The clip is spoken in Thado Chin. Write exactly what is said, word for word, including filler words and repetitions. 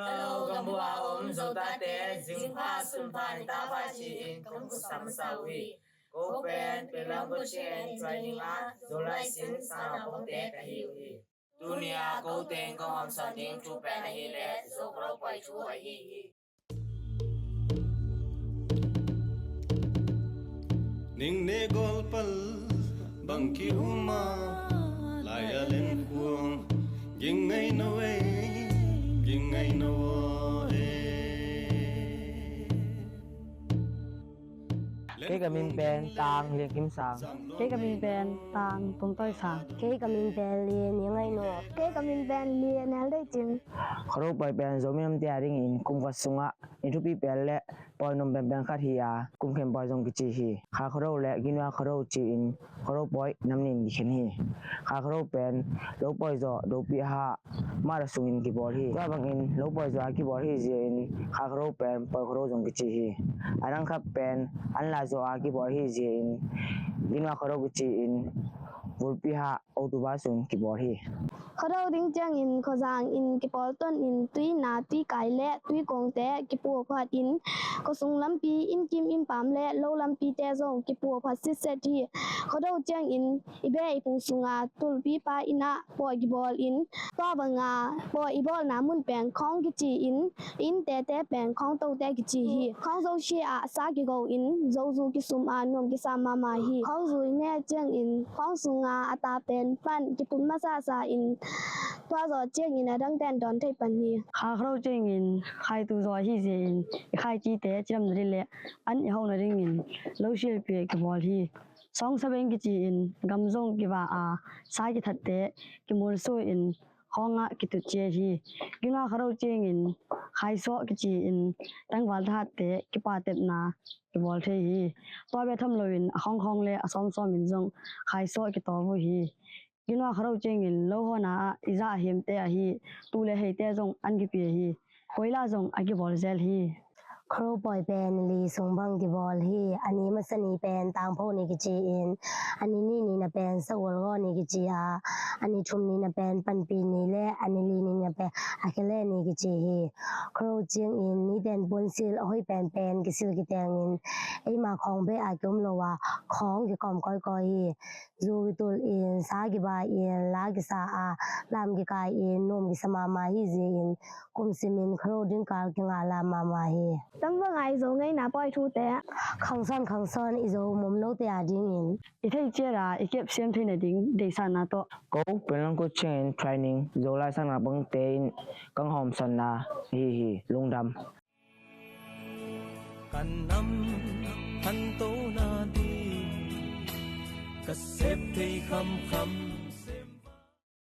Hello, gambuh a um Zo tate, jingpha, sunpha, nitapha, chi in, kamu sam sa uhi. Ko pen, Pelang Coaching and Training a, Zolai Sing, sana pongte kahi uhi. Tunia, ko teng kahomsan ding thu pen ahile, Zo Kro Poi thu ahi hi. Ning ne gol pal bang ki uma, lai a len kuang, ging ngai na we, ging ngai na wo e. Kei ka min pen Tang Lian Kim Sang. Kei ka min pen Tang Tung Toi Sang. Kei ka min pen Lian Yang Ngai No. Kei ka min pen Lian Nel Dei Chin. Kharou Poi pen Zomi nam te a ding in kum khat sunga ni thupi pen le poi nom pen pen khat hi a, kum khen poi jong kichi hi. Kha Kharou le Ginwa Kharou chi in Kharou Poi nam ni in kikhen hi. Kha Kharou pen lou poi jo, dopi ha, mara sungin kibol hi. Tua bangin lou poi jo a kibol hi jeh in Kha Kharou pen Poi Kharou jong kichi hi. Adang khat pen an la jo a kibol hi jeh in Ginwa Kharou kichi in, vulpi ha October sung kibol hi. Kharou ding chang in khojang in kibol ton in tui na, tui kai le tui kong te kipu phat in, khosung lampi in kim in pam le lou lampi te jong kipu phat sit set hi. Kharou chang in i be i pung sunga tulpi pa in a poi kibol in, tua banga poi i bolna mun pen khong kichi in, in te te pen khong to te kichi hi. Khong zo shi a sa kigo in, zo zu kisum a nom kisa mama hi. Khong zu i ne chang in, khong sunga a ta pen pan kipun masa sa in, tua zo chang in adang ten don thei pan hi. Kha Kharou chang in, khai tu zo hi jeh in, i khai chi te chiram na ri le, an i hau na ring in, lou shil pi kibol hi. Song sabeng kichi in, gam jong kiva a, sa kithat te, kimul su in, khong a kitut che hi. Ginwa Kharou chang in, khai so kichi in, tangval thahat te, kipa tepna, kibol thei hi. Tua be tham lou in, a khong khong le, a som som in jong, khai so kito vu hi. Ginwa Kharou chang in, lou hona a, i ja hem te ahi, tu le hei te jong, an kipe hi. Koila jong a kibol jel hi. Kharou Poi pen li sung bang kibol hi, ani masa ni pen Tangpho ni kichi in, ani ni ni na pen Sagol Go ni kichi a, ani thum ni na pen Panpi ni le, ani li ni na pen Akhele ni kichi hi. Kharou chang in, ni ten pun sil, ahoi pen pen kisil kiteng in, eima khong be a kium lou a, khong kikom koi koi hi. Zu kitul in, sa kiba in, la kisa a, lam kikai in, nom kisa mama hi jeh in, kum sim in Kharou ding kal kinga la mama hi. Tam va ngai zo ngai na poi thu te. Khangsan khangsan i zo mom no te a ding in. I thei che ra, i kep siam thei na ding, dei sa na to. Ko Pelang Coaching and Training, Zolai sana pongte in, kang homsan na hi hi, lungdam. Kan nam than to na ding, ka sep thei kham kham.